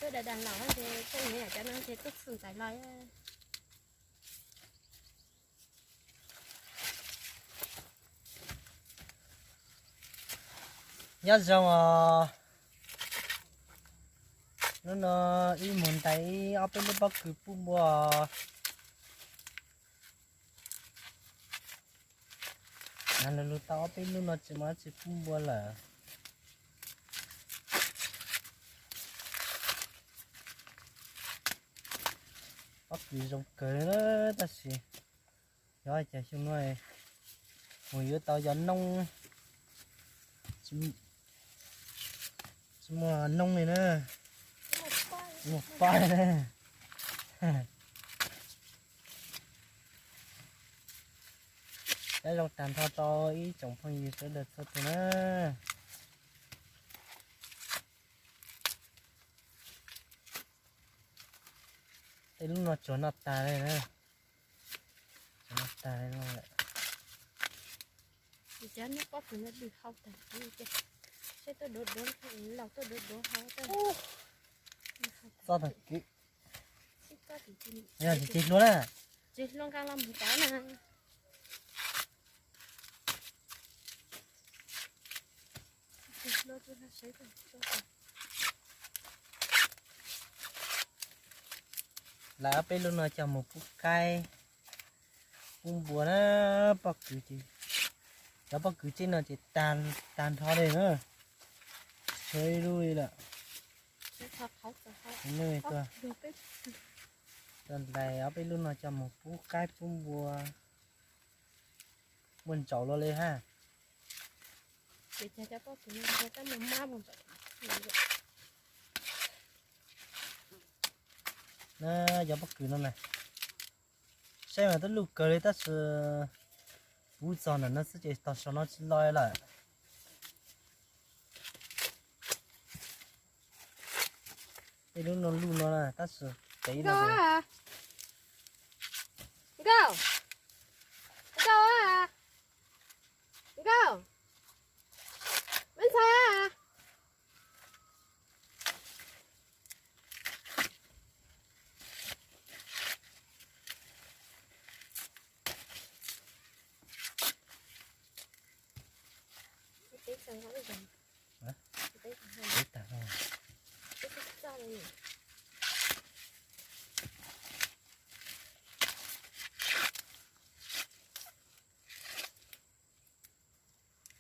Dag dag los ces tej niam cov no ces tuaj txhum ntxaiv los. Nyob zoo os. Hnub no wb mus ntais ib ob peb lub pob kws pub npua. Nas lug lug tau ob peb lub no tsis muaj dab tsi pub npua lawm. Pob kws zoo kawg tab sis yog cas xyoo no mus yuav tau yog noob, tsis muaj noob li na, tsis muaj pob li na. Cov zoo tag nrho rau ib tsoom phooj ywg sawv daws txhua tus na. Tej lub no tsuag noj tag li na. Tsuag noj tag li no lawm. Cov nub pob kws no lwg hau tag, seb tuaj duav duav, laus tuaj duav duav hau. Txob tag kiv. Yog tsis hlua na. Tsis hlua nqa los mus tau na. Lawv ob peb lub no coj mus pub qaib pub npua na. Pob kws ces, cov pob kws tseb no ces tag nrho li na. Tshuav ib lub li lawm. Tuaj ntais ob peb lub no coj mus pub qaib pub npua. Muaj ntsaum luaj li hab. Na, cov pob kws no na, saib mas twb luj kawg li tab sis puv txog ntawm no xwb ces tog saum no tsis loj lawm. Tej lub no luj no na tab sis pem no. Nkauj, Nkauj, Nkauj, me ntxhais.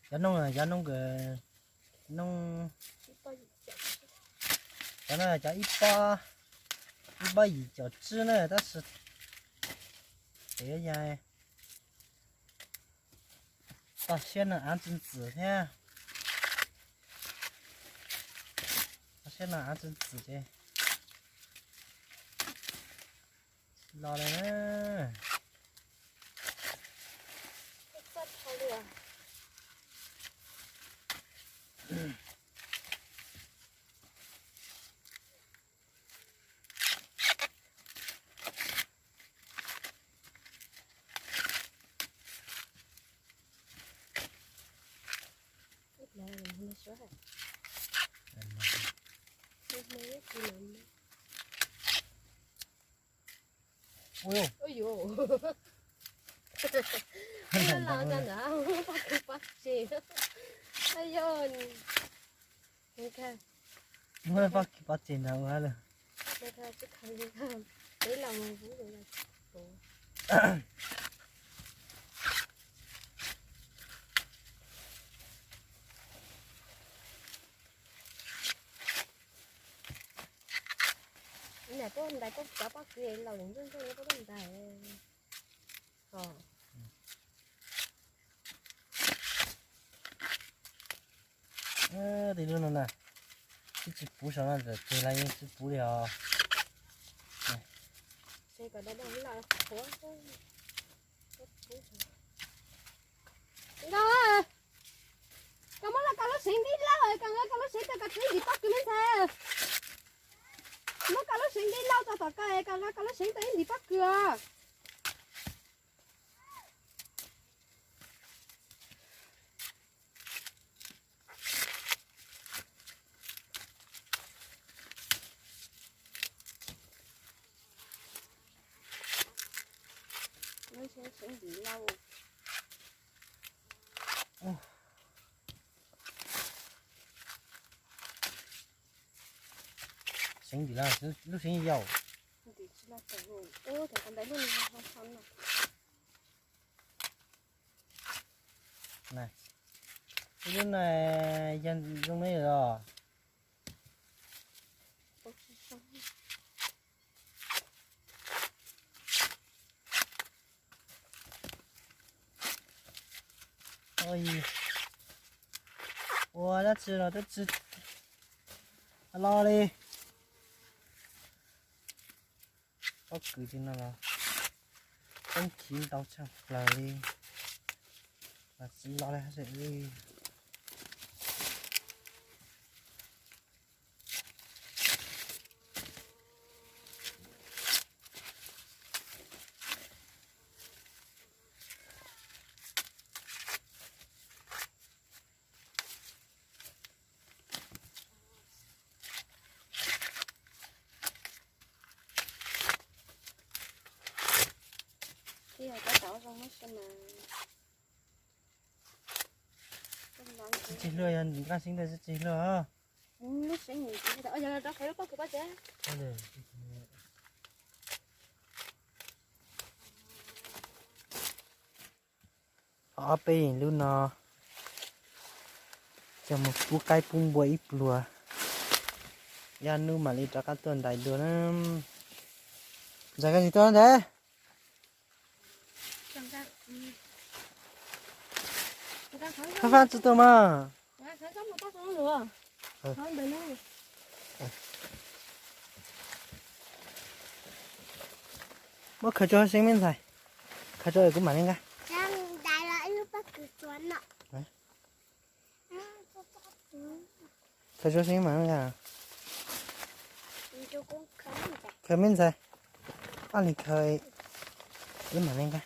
Cov noob, cov noob, noob, cov no cov ib pob, ib pob yim caum tsib na tab sis pem yaig toj siab no av tsis ntxim thiab. Toj siab no av tsis ntxim ces tsis los li na. Muab pob kws pov tseg ntawd ua lawm. Niam tuaj ntais tuaj cov pob kws laus ntsuag ntsuag no tuaj ntais. Tej lub no na, twb tsis puv saum no lawm ces los yeej tsis puv li os. Nkauj, koj muab koj lub seev nti lauj, koj nqa koj lub seev tau koj txiv ntim pob kws me ntxhais. Muab koj lub seev nti lauj tau tom koj, koj nqa koj lub seev tau ib ntim pob kws os. Seev dim lauj. Seev dim lauj, lub seev yau. Ib lub no yog zoo me os. Ua dab tsi los twb tsis los li. Pob kws tim no los toob chiv ntau tshaj plaws li, los tsis los li hab li. Tsis tseg hlua, yog nqaj xeeb ntawd tsis tseg hlua. Ob peb lub no coj mus pub qaib pub npua ib pluag, yaj nub mam li rov qab tuaj ntais dua na. Ntxawm, koj tsis tuaj ntag? Fab fab tsis tuaj mas. Muab khaws rau hauv seev me ntxhais, khaws rau kuv mam li nqa. Khaws rau seev mam li nqa. Khaws me ntxhais, koj li khaws, wb mam li nqa.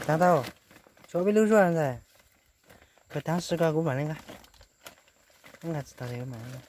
Tag tau, tshuav peb lub zuaj ntxawm. Khaws tag sib koj kuv mam li nqa. Nqa tsis tau li kuv mam li nqa.